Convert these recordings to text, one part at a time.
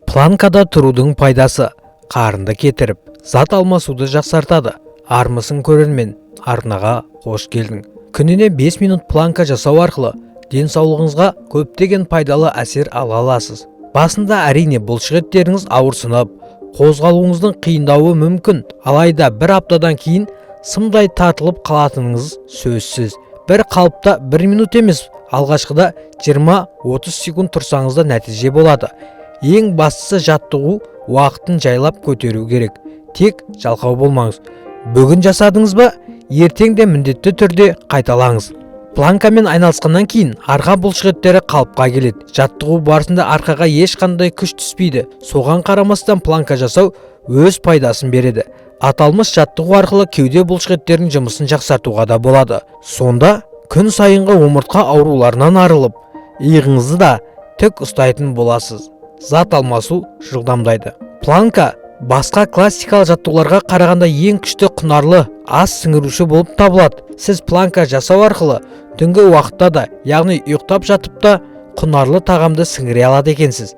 Планкада тұрудың пайдасы: қарынды кетіріп, зат алмасуды жақсартады. Армысың, көрермен! Арнаға қош келдің! Күніне 5 минут планка жасау арқылы денсаулығыңызға көптеген пайдалы әсер ала аласыз. Басында, әрине, бұлшықеттеріңіз ауырсынып, қозғалуыңыздың қиындауы мүмкін. Алайда бір аптадан кейін сымдай тартылып қалатыныңыз сөзсіз. Бір қалыпта 1 минут емес, алғашқыда 20-30 секунд тұрсаңыз да, нәтиже болады. Ең бастысы, жаттығу уақытын жайлап көтеру керек. Тек жалқау болмаңыз. Бүгін жасадыңыз ба, ертең де міндетті түрде қайталаңыз. Планкамен айналысқаннан кейін арқа бұлшықеттері қалыпқа келеді. Жаттығу барысында арқаға ешқандай күш түспейді. Соған қарамастан планка жасау өз пайдасын береді. Аталмыш жаттығу арқылы кеуде бұлшықеттерінің жұмысын жақсартуға да болады. Сонда күн сайынғы омыртқа ауруларынан арылып, иығыңызды да тік ұстайтын боласыз. Зат алмасу жылдамдайды. Планка басқа классикалық жаттығуларға қарағанда ең күшті құнарлы ас сіңіруші болып табылады. Сіз планка жасау арқылы түнгі уақытта да, яғни ұйықтап жатып та, құнарлы тағамды сіңіре алады екенсіз.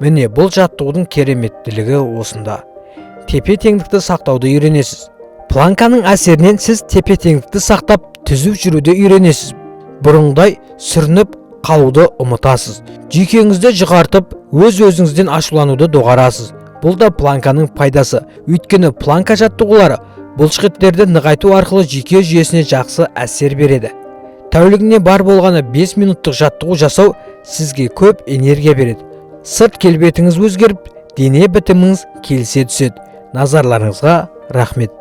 Міне, бұл жаттығудың кереметтілігі осында. Тепе теңдікті сақтауды үйренесіз. Планканың әсерінен сіз тепе теңдікті сақтап, түзу жүруді үйренесіз. Бұрынғыдай сүрініп қалуды ұмытасыз. Жүйкеңізді жұқартып, өз өзіңізден ашулануды доғарасыз. Бұл да планканың пайдасы. Өйткені планка жаттығулары бұлшықеттерді нығайту арқылы жүйке жүйесіне жақсы әсер береді. Тәулігіне бар болғаны 5 минуттық жаттығу жасау сізге көп энергия береді. Сырт келбетіңіз өзгеріп, дене бітіміңіз келісе түседі. Назарларыңызға рахмет!